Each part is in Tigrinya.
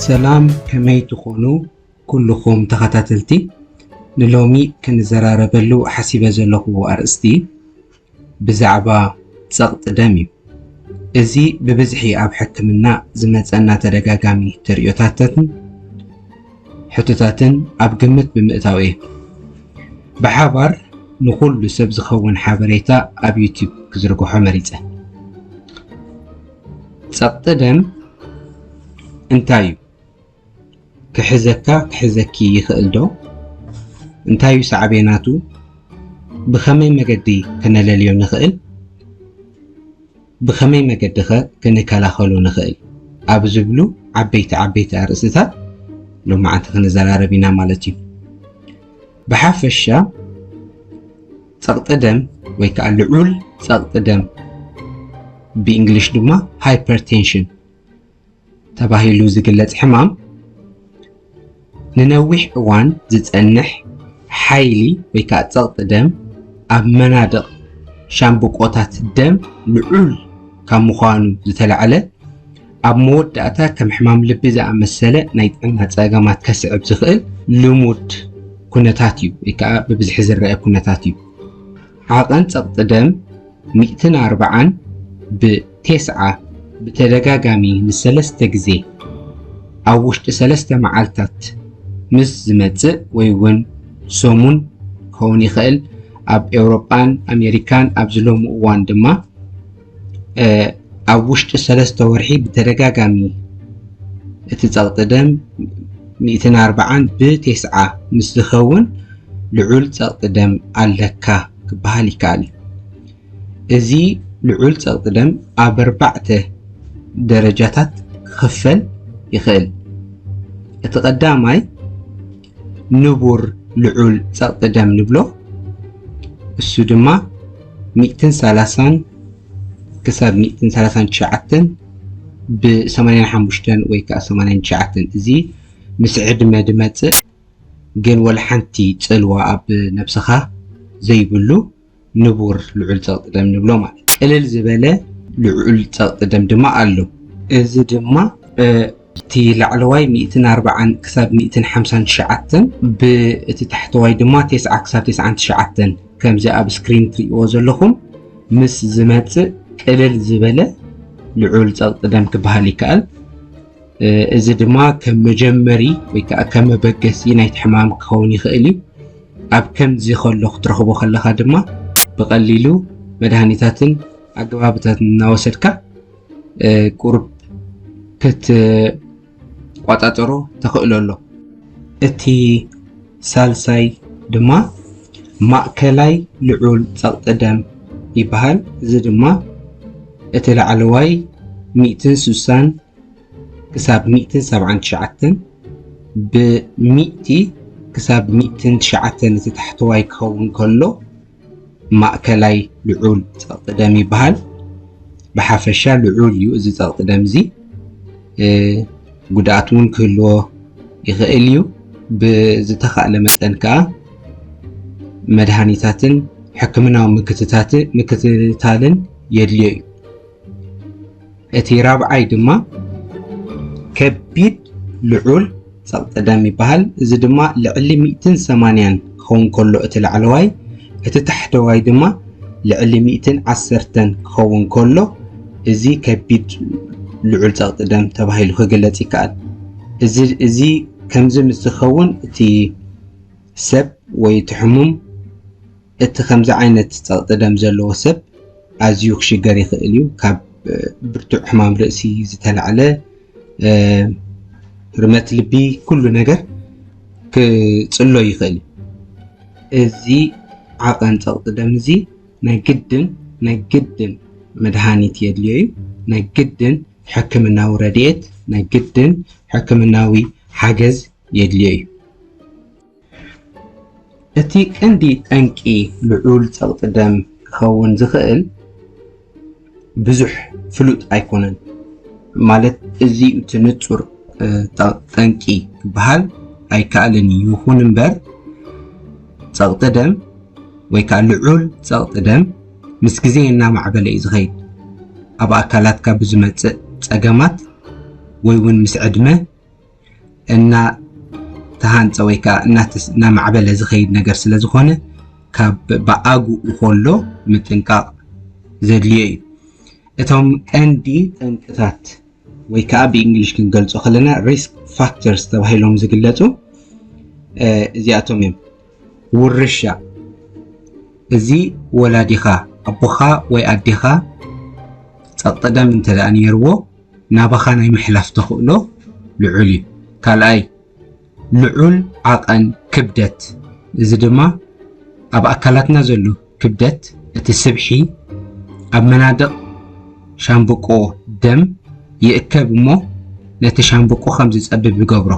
ሰላም፣ ከመይ ትኾኑ ኩልኹም ተኸታተልቲ? ንሎሚ ክንዘራረበሉ ሓሲበ ዘለኹ ኣርእስቲ ብዛዕባ ጸቕጢ ደም እዩ። እዚ ብብዝሒ ኣብ ሕክምና ዝመጸና ተደጋጋሚ ተርእዮታትን ሕቶታትን ኣብ ግምት ብምእታው እዩ። ብሓባር ንኹሉ ሰብ ዝኸውን ሓበሬታ ኣብ ዩቲዩብ ክዝርግሖ መሪጸ። ጸቕጢ ደም እንታይ እዩ? ክሕዘካ ክሕዘኪ ይኽእል ዶ? እንታይ እዩ ሳዕቤናቱ? ብኸመይ መገዲ ከነለልዮ ንኽእል? ብኸመይ መገዲ ኸ ክንከላኸሎ ንኽእል? ኣብ ዝብሉ ዓበይቲ ዓበይቲ ኣርእስትታት ሎማዓንቲ ክንዘራረብ ኢና ማለት እዩ። ብሓፈሻ ጸቕጢ ደም ወይ ከዓ ልዑል ጸቕጢ ደም ብእንግሊሽ ድማ ሃይፐርቴንሽን ተባሂሉ ዝግለጽ ሕማም ንነዊሕ እዋን ዝጸንሕ ሓይሊ ወይ ከዓ ጸቕጢ ደም ኣብ መናድቕ ሻምብቆታት ደም ልዑል ካብ ምዃኑ ዝተላዕለ ኣብ መወዳእታ ከም ሕማም ልቢ ዝኣመሰለ ናይ ጥዕና ጸገማት ከስዕብ ዝኽእል ልሙድ ኩነታት እዩ ወይ ከዓ ብብዝሒ ዝረአ ኩነታት እዩ። ዓቐን ጸቕጢ ደም ሚእትን ኣርባዓን ብቴስዓ ብተደጋጋሚ ንሰለስተ ግዜ ኣብ ውሽጢ ሰለስተ መዓልታት ምስ ዝመጽእ ወይ እውን ሰሙን ክኸውን ይኽእል። ኣብ ኤውሮጳን ኣሜሪካን ኣብዚ ሎሚ እዋን ድማ ኣብ ውሽጢ ሰለስተ ወርሒ ብተደጋጋሚ እቲ ጸቕጢ ደም ሚእትን ኣርባዓን ብቴስዓ ምስ ዝኸውን ልዑል ጸቕጢ ደም ኣለካ ክበሃል ይከኣል እዩ። እዚ ልዑል ጸቕጢ ደም ኣብ ኣርባዕተ ደረጃታት ክኽፈል ይኽእል። እቲ ቀዳማይ ንቡር ልዑል ጸቕጢ ደም ንብሎ። እሱ ድማ ሚእትን ሰላሳን ክሳብ ሚእትን ሰላሳን ትሽዓተን ብ ሰማንያን ሓሙሽተን ወይ ከዓ ሰማንያን ትሽዓተን። እዚ ምስ ዕድመ ድመጽእ ግን ወላ ሓንቲ ጽልዋ ኣብ ነብስኻ ዘይብሉ ንቡር ልዑል ጸቕጢ ደም ንብሎ ማለት። ቅልል ዝበለ ልዑል ጸቕጢ ደም ድማ ኣሎ። እዚ ድማ እቲ ላዕለዋይ ሚእትን ኣርባዓን ክሳብ ሚእትን ሓምሳን ትሽዓተን፣ ብእቲ ታሕተዋይ ድማ ተስዓ ክሳብ ተስዓን ትሽዓተን፣ ከምዚ ኣብ ስክሪን ትርእይዎ ዘለኹም ምስ ዝመጽእ ቅልል ዝበለ ልዑል ጸቕጢ ደም ክበሃል ይከኣል። እዚ ድማ ከም መጀመሪ ወይ ከዓ ከም መበገሲ ናይቲ ሕማም ክኸውን ይኽእል እዩ። ኣብ ከምዚ ከሎ ክትረኽቦ ከለኻ ድማ ብቐሊሉ መድሃኒታትን ኣገባብታትን እናወሰድካ ቁሩብ ክትቋጻጸሮ ተኽእሎ ኣሎ። እቲ ሳልሳይ ድማ ማእከላይ ልዑል ጸቕጢ ደም ይበሃል። እዚ ድማ እቲ ላዕለዋይ ሚእትን ስሳን ክሳብ ሚእትን ሰብዓን ትሽዓተን፣ ብሚእቲ ክሳብ ሚእትን ትሽዓተን እቲ ታሕተዋይ ክኸውን ከሎ ማእከላይ ልዑል ጸቕጢ ደም ይበሃል። ብሓፈሻ ልዑል እዩ እዚ ጸቕጢ ደም እዚ። ጉድኣት እውን ክህልዎ ይኽእል እዩ። ብዝተኻእለ መጠን ከኣ መድሃኒታትን ሕክምናዊ ምክትታትን የድልዮ እዩ። እቲ ራብዓይ ድማ ከቢድ ልዑል ጸቕጢ ደም ይበሃል። እዚ ድማ ልዕሊ ሚእትን ሰማንያን ክኸውን ከሎ እቲ ላዕለዋይ፣ እቲ ታሕተዋይ ድማ ልዕሊ ሚእትን ዓሰርተን ክኸውን ከሎ እዚ ከቢድ ልዑል ጸቕጢ ደም ተባሂሉ ክግለጽ ይከኣል። እዚ ከምዚ ምስ ዝኸውን እቲ ሰብ ወይ እቲ ሕሙም እቲ ከምዚ ዓይነት ጸቕጢ ደም ዘለዎ ሰብ ኣዝዩ ክሽገር ይኽእል እዩ። ካብ ብርቱዕ ሕማም ርእሲ ዝተላዕለ ርመት ልቢ ኩሉ ነገር ክጽሎ ይኽእል እዩ። እዚ ዓቐን ጸቕጢ ደም እዚ ናይ ግድን ናይ ግድን መድሃኒት የድልዮ እዩ። ናይ ግድን ሕክምናዊ ረድኤት፣ ናይ ግድን ሕክምናዊ ሓገዝ የድልዮ እዩ። እቲ ቀንዲ ጠንቂ ልዑል ጸቕጢ ደም ክኸውን ዝኽእል ብዙሕ ፍሉጥ ኣይኮነን። ማለት እዚ እቲ ንጹር ጠንቂ ክበሃል ኣይከኣልን እዩ። ይኹን እምበር ጸቕጢ ደም ወይ ከዓ ልዑል ጸቕጢ ደም ምስ ግዜ እናማዕበለ እዩ ዝኸይድ። ኣብ ኣካላትካ ብዝመጽእ ጸገማት ወይ እውን ምስ ዕድመ እናተሃንፀ ወይ ከዓ እናተስ- እናማዕበለ ዝኸይድ ነገር ስለ ዝኾነ ካብ ብኣግኡ ከሎ ምጥንቃቕ ዘድልዮ እዩ። እቶም ቀንዲ ጠንቅታት ወይ ከዓ ብእንግሊሽ ክንገልጾ ከለና risk factors ተባሂሎም ዝግለጹ እዚኣቶም እዮም። ውርሻ፣ እዚ ወላዲኻ ኣቦኻ ወይ ኣዴኻ ጸቕጢ ደም እንተ ደኣ ነይርዎ ናባኻ ናይ ምሕላፍ ተኽእሎ ልዑል እዩ። ካልኣይ፣ ልዑል ዓቐን ክብደት፣ እዚ ድማ ኣብ ኣካላትና ዘሎ ክብደት እቲ ስብሒ ኣብ መናድቕ ሻምብቆ ደም ይእከብ እሞ ነቲ ሻምብቆ ከም ዝጸብብ ይገብሮ።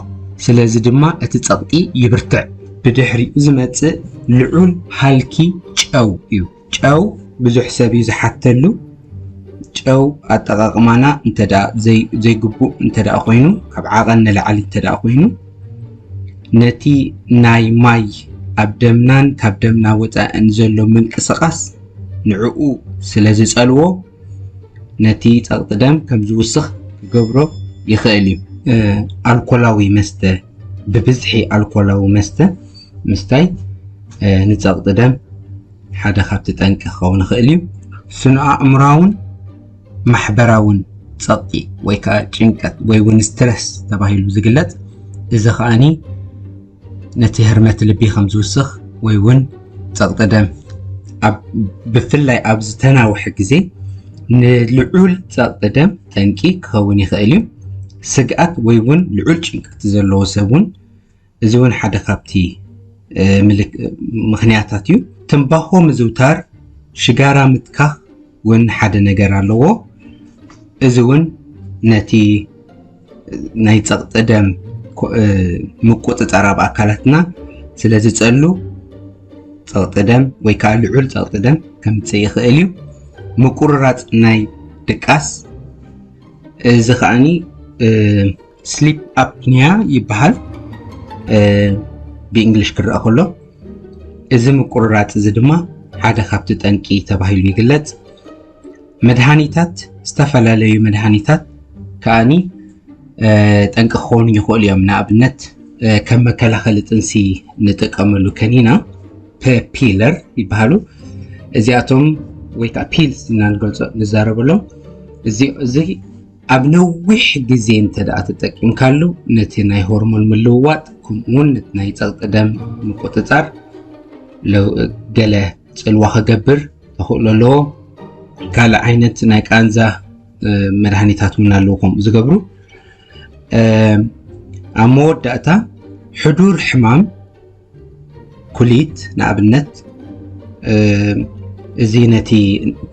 ስለዚ ድማ እቲ ጸቕጢ ይብርትዕ። ብድሕሪኡ ዝመጽእ ልዑል ሃልኪ ጨው እዩ። ጨው ብዙሕ ሰብ እዩ ዝሓተሉ። ጨው ኣጠቓቕማና እንተ ደኣ ዘይ- ዘይግቡእ እንተ ደኣ ኮይኑ፣ ካብ ዓቐን ንላዕሊ እንተ ደኣ ኮይኑ፣ ነቲ ናይ ማይ ኣብ ደምናን ካብ ደምና ወጻእን ዘሎ ምንቅስቓስ ንዕኡ ስለ ዝጸልዎ ነቲ ጸቕጢ ደም ከም ዝውስኽ ክገብሮ ይኽእል እዩ። ኣልኮላዊ መስተ፣ ብብዝሒ ኣልኮላዊ መስተ ምስታይ ንጸቕጢ ደም ሓደ ካብቲ ጠንቂ ክኸውን ይኽእል እዩ። ስነ ኣእምራውን ማሕበራውን ጸቕጢ ወይ ከዓ ጭንቀት ወይ እውን ስትረስ ተባሂሉ ዝግለጽ፣ እዚ ከኣኒ ነቲ ህርመት ልቢ ከም ዝውስኽ ወይ እውን ጸቕጢ ደም ኣብ- ብፍላይ ኣብ ዝተናውሐ ግዜ ንልዑል ጸቕጢ ደም ጠንቂ ክኸውን ይኽእል እዩ። ስግኣት ወይ እውን ልዑል ጭንቀት ዘለዎ ሰብ እውን እዚ እውን ሓደ ካብቲ ምልክ- ምኽንያታት እዩ። ትንባኾ ምዝውታር፣ ሽጋራ ምትካኽ እውን ሓደ ነገር ኣለዎ። እዚ እውን ነቲ ናይ ጸቕጢ ደም ኮ- ምቁጽጻር ኣብ ኣካላትና ስለ ዝጸሉ ጸቕጢ ደም ወይ ከዓ ልዑል ጸቕጢ ደም ከምጽእ ይኽእል እዩ። ምቁርራጽ ናይ ድቃስ፣ እዚ ከዓኒ sleep apnea ይበሃል ብእንግሊሽ ክረኣ ከሎ። እዚ ምቁርራጽ እዚ ድማ ሓደ ካብቲ ጠንቂ ተባሂሉ ይግለጽ። መድሃኒታት፣ ዝተፈላለዩ መድሃኒታት ከዓኒ ጠንቂ ክኾኑ ይኽእሉ እዮም። ንኣብነት ከም መከላኸሊ ጥንሲ ንጥቀመሉ ከኒና ፔፒለር ይበሃሉ። እዚኣቶም ወይ ከዓ ፒልስ ኢና ንገልጾ ንዛረበሎም። እዚ ኣብ ነዊሕ ግዜ እንተ ደኣ ተጠቂምካሉ ነቲ ናይ ሆርሞን ምልውዋጥ ከምኡ እውን ነቲ ናይ ጸቕጢ ደም ምቁጽጻር ገለ ጽልዋ ክገብር ተኽእሎ ኣለዎ። ካልእ ዓይነት ናይ ቃንዛ መድሃኒታት እውን ኣለዉ ከምኡ ዝገብሩ። ኣብ መወዳእታ ሕዱር ሕማም ኩሊት ንኣብነት እዚ ነቲ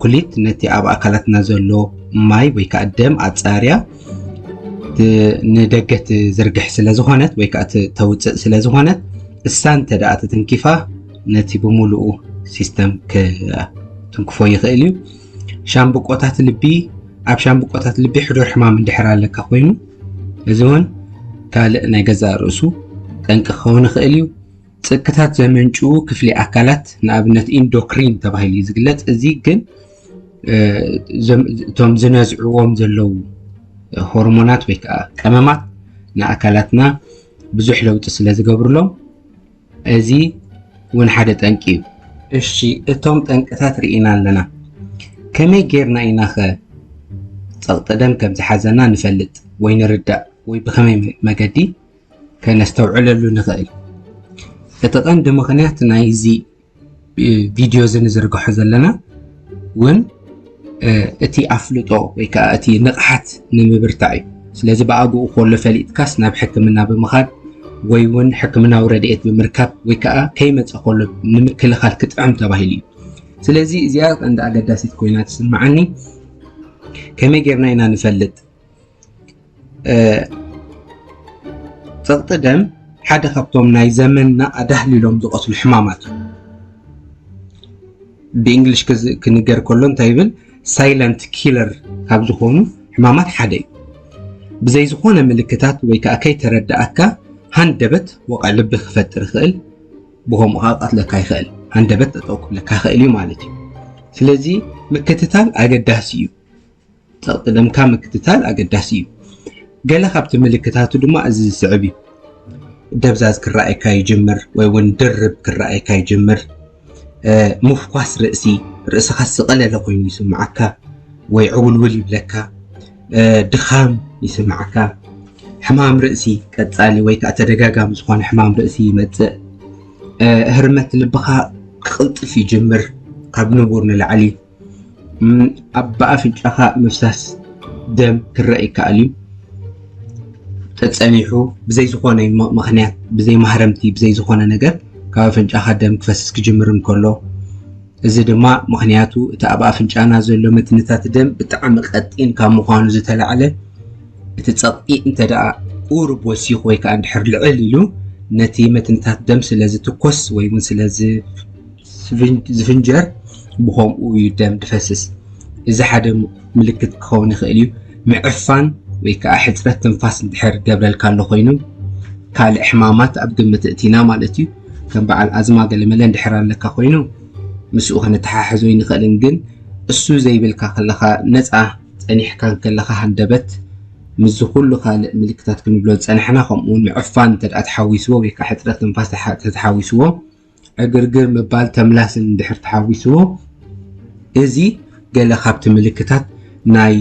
ኩሊት ነቲ ኣብ ኣካላትና ዘሎ ማይ ወይ ከዓ ደም ኣጻርያ ንደገ ትዝርግሕ ስለ ዝኾነት ወይ ከዓ ተውፅእ ስለ ዝኾነት እሳ እንተ ደኣ ተተንኪፋ ነቲ ብምሉኡ ሲስተም ክትንክፎ ይኽእል እዩ። ሻምብቆታት ልቢ ኣብ ሻምብቆታት ልቢ ሕዱር ሕማም እንድሕር ኣለካ ኮይኑ እዚ እውን ካልእ ናይ ገዛእ ርእሱ ጠንቂ ክኸውን ይኽእል እዩ። ጽቅታት ዘመንጭዉ ክፍሊ ኣካላት ንኣብነት ኢንዶክሪን ተባሂሉ እዩ ዝግለጽ። እዚ ግን እቶም ዝነዝዕዎም ዘለዉ ሆርሞናት ወይ ከዓ ቀመማት ንኣካላትና ብዙሕ ለውጢ ስለ ዝገብርሎም እዚ እውን ሓደ ጠንቂ እዩ። እሺ፣ እቶም ጠንቅታት ርኢና ኣለና። ከመይ ጌርና ኢና ኸ ጸቕጢ ደም ከም ዝሓዘና ንፈልጥ ወይ ንርዳእ ወይ ብኸመይ መገዲ ከነስተውዕለሉ ንኽእል? እቲ ቀንዲ ምኽንያት ናይዚ ቪድዮ እዚ ንዝርግሖ ዘለና እውን እቲ ኣፍልጦ ወይ ከዓ እቲ ንቕሓት ንምብርታዕ እዩ። ስለዚ ብኣግኡ ከሎ ፈሊጥካስ ናብ ሕክምና ብምኻድ ወይ እውን ሕክምናዊ ረድኤት ብምርካብ ወይ ከዓ ከይመፀ ከሎ ንምክልኻል ክጥዕም ተባሂሉ እዩ። ስለዚ እዚኣ ቀንዲ ኣገዳሲት ኮይና ትስምዓኒ። ከመይ ጌርና ኢና ንፈልጥ? ጸቕጢ ደም ሓደ ካብቶም ናይ ዘመንና ኣዳህሊሎም ዝቐትሉ ሕማማት እዩ። ብእንግሊሽ ክንገር ከሎ እንታይ ይብል? ሳይለንት ኪለር ካብ ዝኾኑ ሕማማት ሓደ እዩ። ብዘይ ዝኾነ ምልክታት ወይ ከዓ ከይተረዳእካ ሃንደበት ወቕዒ ልቢ ክፈጥር ይኽእል፣ ብኸምኡ ከዓ ክቐትለካ ይኽእል። ሃንደበት ጠጠው ክብለካ ይኽእል እዩ ማለት እዩ። ስለዚ ምክትታል ኣገዳሲ እዩ። ጸቕጢ ደምካ ምክትታል ኣገዳሲ እዩ። ገለ ካብቲ ምልክታቱ ድማ እዚ ዝስዕብ እዩ። ደብዛዝ ክረኣየካ ይጅምር ወይ እውን ድርብ ክረኣየካ ይጅምር። ምፍኳስ ርእሲ፣ ርእስኻ ስቐለለ ኮይኑ ይስምዓካ ወይ ዕውልውል ይብለካ። ድኻም ይስምዓካ። ሕማም ርእሲ ቀጻሊ ወይ ከዓ ተደጋጋሚ ዝኾነ ሕማም ርእሲ ይመጽእ። ህርመት ልብኻ ክቕልጥፍ ይጅምር፣ ካብ ንቡር ንላዕሊ። ኣብ ብኣፍንጫኻ ምፍሳስ ደም ክረአ ይከኣል እዩ። ተጸኒሑ ብዘይ ዝኾነ ምኽንያት፣ ብዘይ ማህረምቲ፣ ብዘይ ዝኾነ ነገር ካብ ኣፍንጫኻ ደም ክፈስስ ክጅምር እንከሎ፣ እዚ ድማ ምኽንያቱ እቲ ኣብ ኣፍንጫና ዘሎ መትንታት ደም ብጣዕሚ ቀጢን ካብ ምዃኑ ዝተላዕለ፣ እቲ ጸቕጢ እንተ ደኣ ቁሩብ ወሲኹ ወይ ከዓ እንድሕር ልዕል ኢሉ፣ ነቲ መትንታት ደም ስለ ዝትኮስ ወይ እውን ስለ ዝፍንጀር፣ ብኸምኡ እዩ ደም ዝፈስስ። እዚ ሓደ ምልክት ክኸውን ይኽእል እዩ። ምዕፋን ወይ ከዓ ሕፅረት ትንፋስ እንድሕር ገብረልካ ኣሎ ኮይኑ፣ ካልእ ሕማማት ኣብ ግምት እቲና ማለት እዩ። ከም በዓል ኣዝማ ገለመለ እንድሕር ኣለካ ኮይኑ፣ ምስኡ ከነተሓሕዞ ይንኽእልን፣ ግን እሱ ዘይብልካ ከለኻ፣ ነፃ ፀኒሕካ ከለኻ፣ ሃንደበት፣ ምስዚ ኩሉ ካልእ ምልክታት ክንብሎ ዝፀናሕና፣ ከምኡ እውን ምዕፋን እንተ ደኣ ተሓዊስዎ ወይ ከዓ ሕፅረት ትንፋስ ተሓ-፣ ተተሓዊስዎ፣ ዕግርግር ምባል፣ ተምላስን እንድሕር ተሓዊስዎ፣ እዚ ገለ ካብቲ ምልክታት ናይ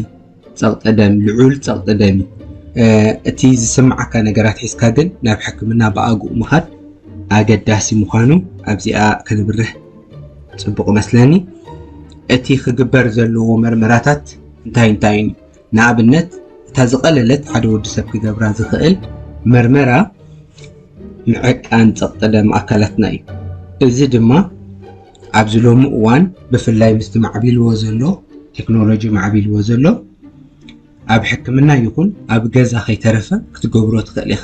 ጸቕጢ ደም፣ ልዑል ጸቕጢ ደም እዩ። እቲ ዝስምዓካ ነገራት ሒዝካ ግን ናብ ሕክምና ብኣግኡ ምኻድ ኣገዳሲ ምዃኑ ኣብዚኣ ከንብርህ ጽቡቕ መስለኒ። እቲ ክግበር ዘለዎ መርመራታት እንታይ እንታይ እዩ? ንኣብነት፣ እታ ዝቐለለት ሓደ ወዲ ሰብ ክገብራ ዝኽእል መርመራ ምዕቃን ጸቕጢ ደም ኣካላትና እዩ። እዚ ድማ ኣብዚ ሎሚ እዋን ብፍላይ ምስቲ ማዕቢልዎ ዘሎ ቴክኖሎጂ ማዕቢልዎ ዘሎ ኣብ ሕክምና ይኹን ኣብ ገዛ ከይተረፈ ክትገብሮ ትኽእል ኢኻ።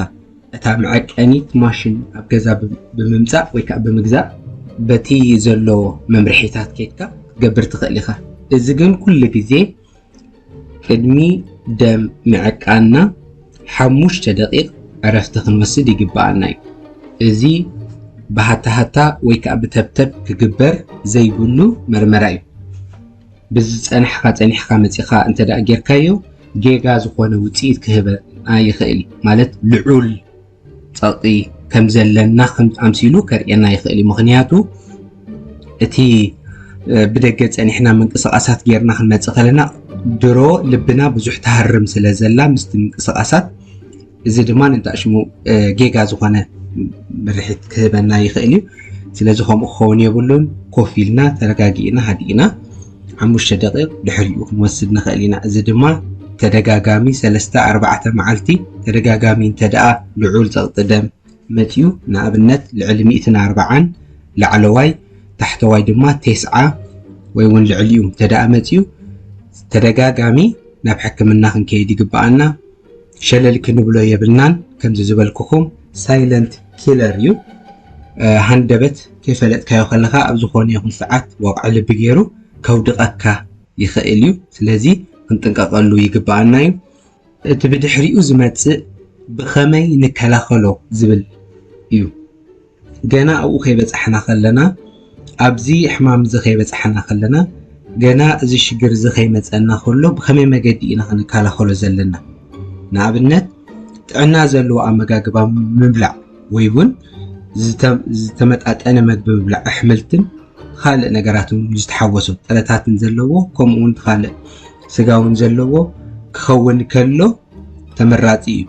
እታ መዐቀኒት ማሽን ኣብ ገዛ ብ-፣ ብምምጻእ ወይ ከዓ ብምግዛእ በቲ ዘሎ መምርሒታት ኬድካ ክትገብር ትኽእል ኢኻ። እዚ ግን ኩሉ ግዜ ቅድሚ ደም ምዕቃንና ሓሙሽተ ደቂቕ ዕረፍቲ ክንወስድ ይግብኣና እዩ። እዚ ብሃታሃታ ወይ ከዓ ብተብተብ ክግበር ዘይብሉ መርመራ እዩ። ብዝፀናሕካ ፀኒሕካ መፂኻ እንተ ደኣ ጌርካዮ ጌጋ ዝኾነ ውፅኢት ክህበና ይኽእል እዩ። ማለት ልዑል ጸቕጢ ከም ዘለና ከም ኣምሲሉ ከርእየና ይኽእል እዩ። ምኽንያቱ እቲ፣ እ፣ ብደገ ጸኒሕና ምንቅስቓሳት ጌርና ክንመጽእ ከለና ድሮ ልብና ብዙሕ ትሃርም ስለ ዘላ ምስቲ ምንቅስቓሳት፣ እዚ ድማ ንእንታሽሙ፣ እ፣ ጌጋ ዝኾነ ምርሒት ክህበና ይኽእል እዩ። ስለዚ ከምኡ ክኸውን የብሉን። ኮፍ ኢልና፣ ተረጋጊእና፣ ሃዲእና ሓሙሽተ ደቂቕ ድሕሪኡ ክንወስድ ንኽእል ኢና። እዚ ድማ ተደጋጋሚ ሰለስተ ኣርባዕተ መዓልቲ ተደጋጋሚ እንተ ደኣ ልዑል ጸቕጢ ደም መጺኡ፣ ንኣብነት ልዕሊ ሚእትን ኣርባዓን ላዕለዋይ፣ ታሕተዋይ ድማ ተስዓ ወይ እውን ልዕሊኡ እንተ ደኣ መጺኡ፣ ተደጋጋሚ ናብ ሕክምና ክንከይድ ይግብኣና። ሸለል ክንብሎ የብልናን። ከምዚ ዝበልኩኹም ሳይለንት ኪለር እዩ። እ፣ ሃንደበት ከይፈለጥካዮ ከለኻ ኣብ ዝኾነ ይኹን ሰዓት ወቕዒ ልቢ ገይሩ ከውድቐካ ይኽእል እዩ። ስለዚ ክንጥንቀቐሉ ይግብኣና እዩ። እቲ ብድሕሪኡ ዝመጽእ ብኸመይ ንከላኸሎ ዝብል እዩ። ገና ኣብኡ ከይበጻሕና ከለና፣ ኣብዚ ሕማም እዚ ከይበጻሕና ከለና፣ ገና እዚ ሽግር እዚ ከይመጸና ከሎ ብኸመይ መገዲ ኢና ክንከላኸሎ ዘለና? ንኣብነት፣ ጥዕና ዘለዎ ኣመጋግባ ምብላዕ ወይ እውን ዝተ-፣ ዝተመጣጠነ መግቢ ምብላዕ፣ ኣሕምልትን ካልእ ነገራትን ዝተሓወሶ ጥረታትን ዘለዎ፣ ከምኡ እውን ካልእ ስጋ እውን ዘለዎ ክኸውን ከሎ ተመራጺ እዩ።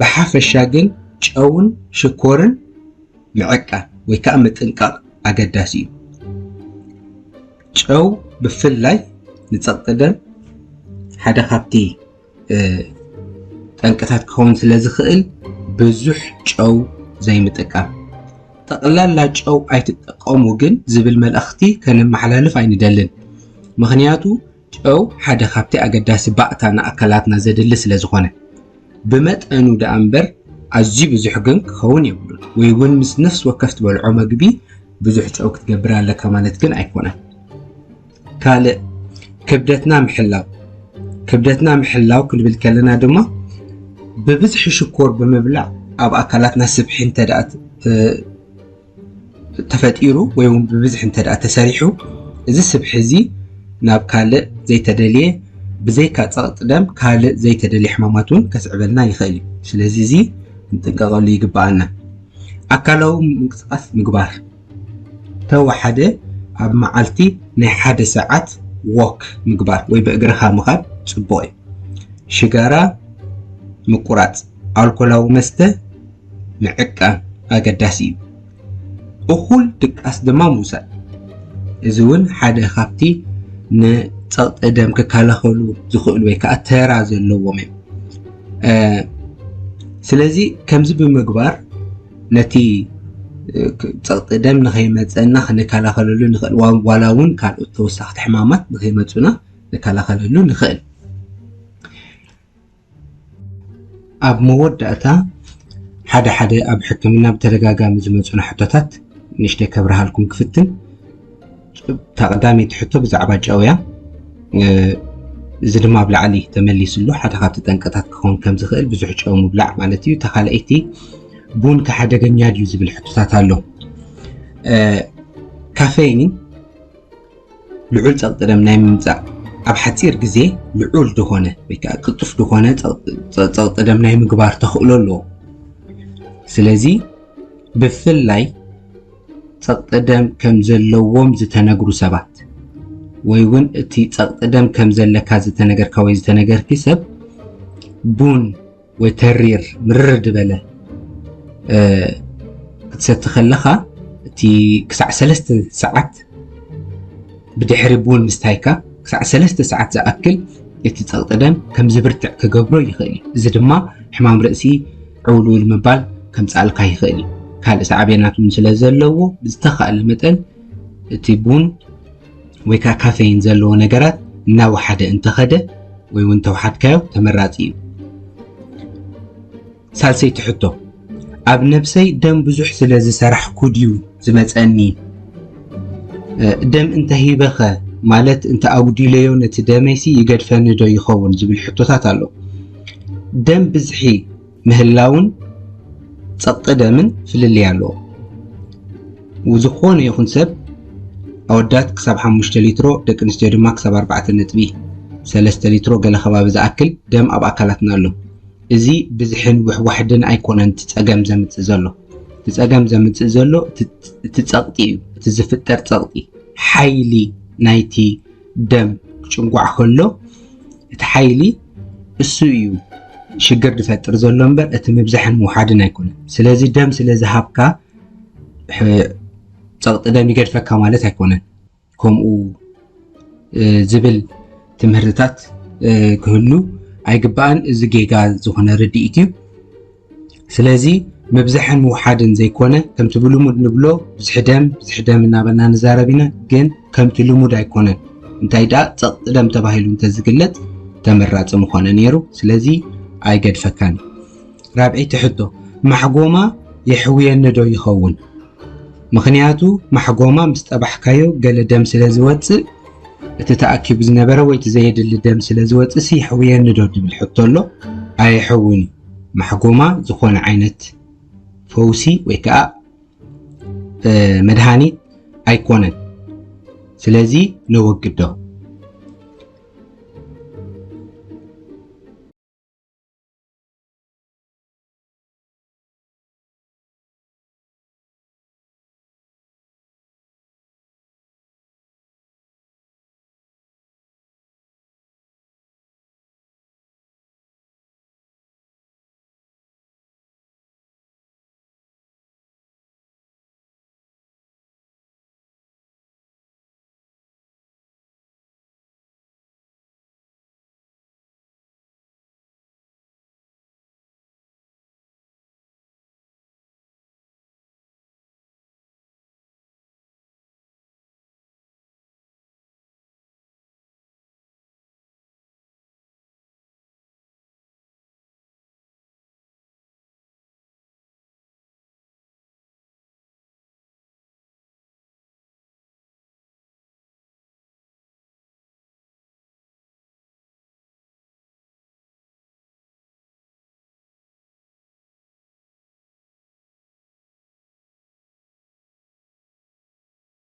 ብሓፈሻ ግን ጨውን ሽኮርን ምዕቃን ወይ ከዓ ምጥንቃቕ ኣገዳሲ እዩ። ጨው ብፍላይ ንጸቕጢ ደም ሓደ ካብቲ፣ እ፣ ጠንቅታት ክኸውን ስለ ዝኽእል ብዙሕ ጨው ዘይምጥቃም። ጠቕላላ ጨው ኣይትጠቀሙ ግን ዝብል መልእኽቲ ከነመሓላልፍ ኣይንደልን። ምኽንያቱ ጨው ሓደ ካብቲ ኣገዳሲ ባእታ ንኣካላትና ዘድሊ ስለ ዝኾነ። ብመጠኑ ደኣ እምበር ኣዝዩ ብዙሕ ግን ክኸውን የብሉን። ወይ እውን ምስ ነፍሲ ወከፍ ትበልዖ መግቢ ብዙሕ ጨው ክትገብር ኣለካ ማለት ግን ኣይኮነን። ካልእ፣ ክብደትና ምሕላው። ክብደትና ምሕላው ክንብል ከለና ድማ ብብዝሒ ሽኮር ብምብላዕ ኣብ ኣካላትና ስብሒ እንተ ደኣ ት-፣ እ፣ ተፈጢሩ ወይ እውን ብብዝሒ እንተ ደኣ ተሰሪሑ፣ እዚ ስብሒ እዚ ናብ ካልእ ዘይተደልየ፣ ብዘይካ ጸቕጢ ደም ካልእ ዘይተደልየ ሕማማት እውን ከስዕበልና ይኽእል እዩ። ስለዚ እዚ ክንጥንቀቐሉ ይግብኣና። ኣካላዊ ምንቅስቃስ ምግባር፣ ተወሓደ ኣብ መዓልቲ ናይ ሓደ ሰዓት ዎክ ምግባር ወይ ብእግርኻ ምኻድ ጽቡቕ እዩ። ሽጋራ ምቁራጽ፣ ኣልኮላዊ መስተ ምዕቃን ኣገዳሲ እዩ። እኹል ድቃስ ድማ ምውሳድ፣ እዚ እውን ሓደ ካብቲ ንጸቕጢ ደም ክከላኸሉ ዝኽእሉ ወይ ከዓ ተራ ዘለዎም እዮም። ስለዚ ከምዚ ብምግባር ነቲ ጸቕጢ ደም ንኸይመፀና ክንከላኸለሉ ንኽእል፣ ዋላ እውን ካልኦት ተወሳኽቲ ሕማማት ንኸይመፁና ንከላኸለሉ ንኽእል። ኣብ መወዳእታ ሓደ ሓደ ኣብ ሕክምና ብተደጋጋሚ ዝመፁና ሕቶታት ንእሽተይ ከብርሃልኩም ክፍትን። እታ ቀዳመይቲ ሕቶ ብዛዕባ ጨው እያ። እዚ ድማ ኣብ ላዕሊ ተመሊስሉ ሓደ ካብቲ ጠንቅታት ክኸውን ከም ዝኽእል ብዙሕ ጨው ምብላዕ ማለት እዩ። እታ ካልኣይቲ ቡን ከ ሓደገኛ ድዩ ዝብል ሕቶታት ኣሎ። ካፌይን ልዑል ጸቕጢ ደም ናይ ምምጻእ፣ ኣብ ሓጺር ግዜ ልዑል ዝኾነ ወይ ከዓ ቅልጡፍ ዝኾነ ጸቕጢ ደም ናይ ምግባር ተኽእሎ ኣለዎ። ስለዚ ብፍላይ ጸቕጢ ደም ከም ዘለዎም ዝተነግሩ ሰባት ወይ እውን እቲ ጸቕጢ ደም ከም ዘለካ ዝተነገርካ ወይ ዝተነገርኪ ሰብ ቡን ወይ ተሪር ምርር ዝበለ ክትሰቲ ከለኻ እቲ ክሳዕ ሰለስተ ሰዓት ብድሕሪ ቡን ምስታይካ ክሳዕ ሰለስተ ሰዓት ዝኣክል እቲ ጸቕጢ ደም ከም ዝብርትዕ ክገብሮ ይኽእል እዩ። እዚ ድማ ሕማም ርእሲ፣ ዕውልውል ምባል ከምጽኣልካ ይኽእል እዩ። ካልእ ሳዕቤናት እውን ስለ ዘለዎ ብዝተኻእለ መጠን እቲ ቡን ወይ ከዓ ካፌይን ዘለዎ ነገራት እናወሓደ እንተኸደ ወይ እውን እንተወሓድካዮ ተመራፂ እዩ። ሳልሰይቲ ሕቶ፣ ኣብ ነብሰይ ደም ብዙሕ ስለ ዝሰራሕኩ ድዩ ዝመፀኒ? ደም እንተሂበኸ ማለት እንተ ኣጉዲለዮ ነቲ ደመይሲ ይገድፈኒ ዶ ይኸውን ዝብል ሕቶታት ኣሎ። ደም ብዝሒ ምህላውን ጸቕጢ ደምን ፍልልይ ኣለዎ። ዝኾነ ይኹን ሰብ ኣወዳት ክሳብ ሓሙሽተ ሊትሮ ደቂ ኣንስትዮ ድማ ክሳብ ኣርባዕተ ነጥቢ ሰለስተ ሊትሮ ገለ ከባቢ ዝኣክል ደም ኣብ ኣካላትና ኣሎ። እዚ ብዝሕን ውሕዋሕድን ኣይኮነን እቲ ጸገም ዘምጽእ ዘሎ። እቲ ጸገም ዘምጽእ ዘሎ እቲ ጸቕጢ እዩ። እቲ ዝፍጠር ጸቕጢ ሓይሊ ናይቲ ደም ክጭንጓዕ ከሎ እቲ ሓይሊ እሱ እዩ ሽግር ዝፈጥር ዘሎ እምበር እቲ ምብዛሕን ምውሓድን ኣይኮነን። ስለዚ ደም ስለ ዝሃብካ ጸቕጢ ደም ይገድፈካ ማለት ኣይኮነን። ከምኡ ዝብል ትምህርትታት ክህሉ ኣይግባእን። እዚ ጌጋ ዝኾነ ርድኢት እዩ። ስለዚ ምብዛሕን ምውሓድን ዘይኮነ ከምቲ ብልሙድ ንብሎ ብዝሒ ደም ብዝሒ ደም እናበልና ንዛረብ ኢና፣ ግን ከምቲ ልሙድ ኣይኮነን። እንታይ ደኣ ጸቕጢ ደም ተባሂሉ እንተዝግለጽ ተመራጺ ምኾነ ነይሩ። ስለዚ ኣይገድፈካን። ራብዐይቲ ሕቶ፣ ማሕጎማ የሕውየኒ ዶ ይኸውን? ምኽንያቱ ማሕጎማ ምስ ጠባሕካዮ ገለ ደም ስለ ዝወጽእ እቲ ተኣኪቡ ዝነበረ ወይ እቲ ዘየድሊ ደም ስለ ዝወጽእ ሲ የሕውየኒ ዶ ዝብል ሕቶ ኣሎ። ኣየሕውን እዩ። ማሕጎማ ዝኾነ ዓይነት ፈውሲ ወይ ከዓ መድሃኒት ኣይኮነን። ስለዚ ነወግዶ።